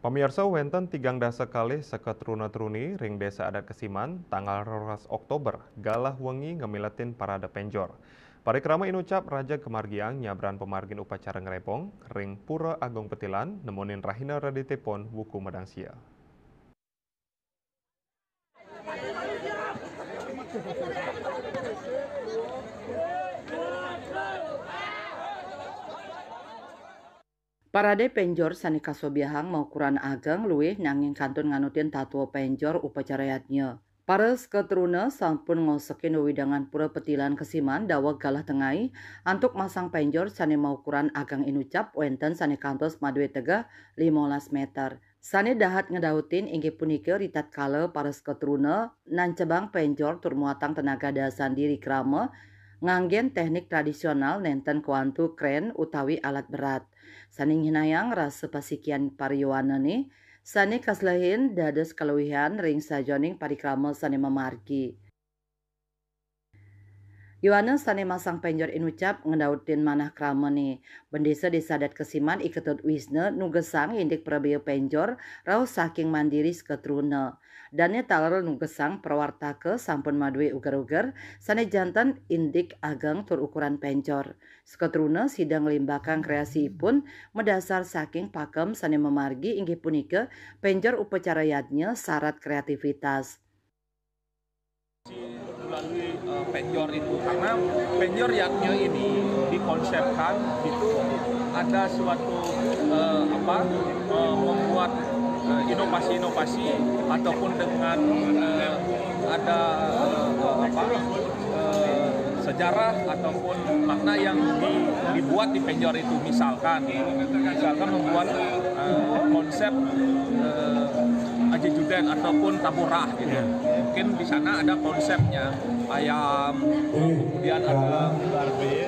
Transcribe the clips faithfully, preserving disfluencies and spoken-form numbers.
Pamiarsa, wénten tigang dasa kalih seketruna-truni ring Désa Adat Kesiman, tanggal rolas Oktober, galah wengi ngamiletin parade pénjor. Parikrama inucap raga kamargiang nyabran pamargin upacara ngrébong ring Pura Agung Petilan, nemonin rahina reditipun wuku madangsia. Parade pénjor sané kasobiahang maukuran ageng luih nanging kantun nganutin tatua pénjor upacara yadnya. Para seketruna sampun ngosekin wewidangan Pura Petilan Kesiman daweg galah tengai antuk masang pénjor sané maukuran ageng inucap wénten sané kantos madué tegeh limolas méter. Sané dahat ngedautin inggih punika ritatkala para seketruna nancebang pénjor tur muatang tenaga dasandi ri krama nganggén teknik tradisional nénten kwantu krén utawi alat berat. Sané nyihnayang rasa pasikian para yowanané, sané kaslehin dados kaluihan ring sajeroning parikrama sané mamargi. Yowana sané masang pénjor inucap ngedautin manah kramané. Bendésa Désa Adat Kesiman I Ketut Wisna nugesang indik prabéa pénjor rauh saking mandiri seketruna. Dané taler nugesang prawartaka sampun madué uger-uger sané janten indik ageng tur ukuran pénjor. Seketruna sida nglimbakang kreasiipun madasar saking pakem sané mamargi inggih punika pénjor upacara yadnya sarat kreativitas. Melalui eh, pénjor itu, karena pénjor yadnya ini dikonsepkan itu ada suatu eh, apa eh, membuat eh, inovasi-inovasi ataupun dengan eh, ada eh, apa eh, sejarah ataupun makna yang di- dibuat di pénjor itu, misalkan misalkan membuat eh, konsep eh, Aji Juden ataupun Taburah gitu. Mungkin di sana ada konsepnya ayam, kemudian ada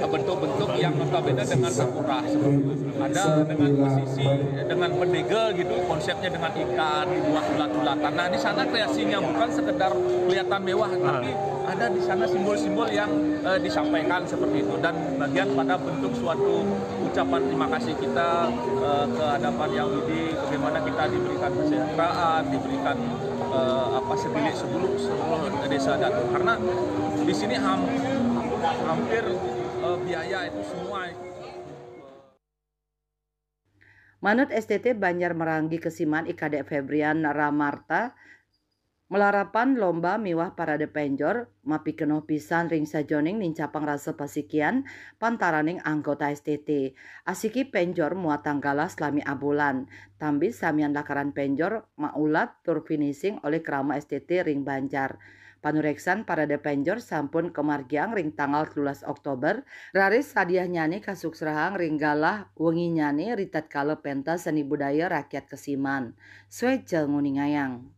bentuk-bentuk yang notabene dengan Taburah seperti itu. Ada dengan pesisi, dengan pendegel gitu, konsepnya dengan ikan dibuat ulat-ulatan. Nah, di sana kreasinya bukan sekedar kelihatan mewah, tapi ada di sana simbol-simbol yang eh, disampaikan seperti itu, dan bagian pada bentuk suatu ucapan terima kasih kita eh, ke hadapan Yang Widi, bagaimana kita diberikan kesejahteraan, diberikan eh, apa sebilik sebulu seluruh desa dan karena di sini ham- hampir eh, biaya itu semua. Manut S T T Banjar Meranggi Kesiman I Kadek Febrian Ramarta, malarapan lomba miwah parade penjor mapikenoh pisan ring sajoning nincapang rasa pasikian pantaraning anggota S T T. Asiki penjor muatang galah salami abulan, tambi samian lakaran penjor maulat tur finishing olih krama S T T ring Banjar. Panureksan parade penjor sampun kamargiang ring tanggal telulas Oktober, raris hadiahnyane kasuksrahang ring galah wenginyane ritatkala pentas seni budaya rakyat Kesiman. Sueca nguningayang.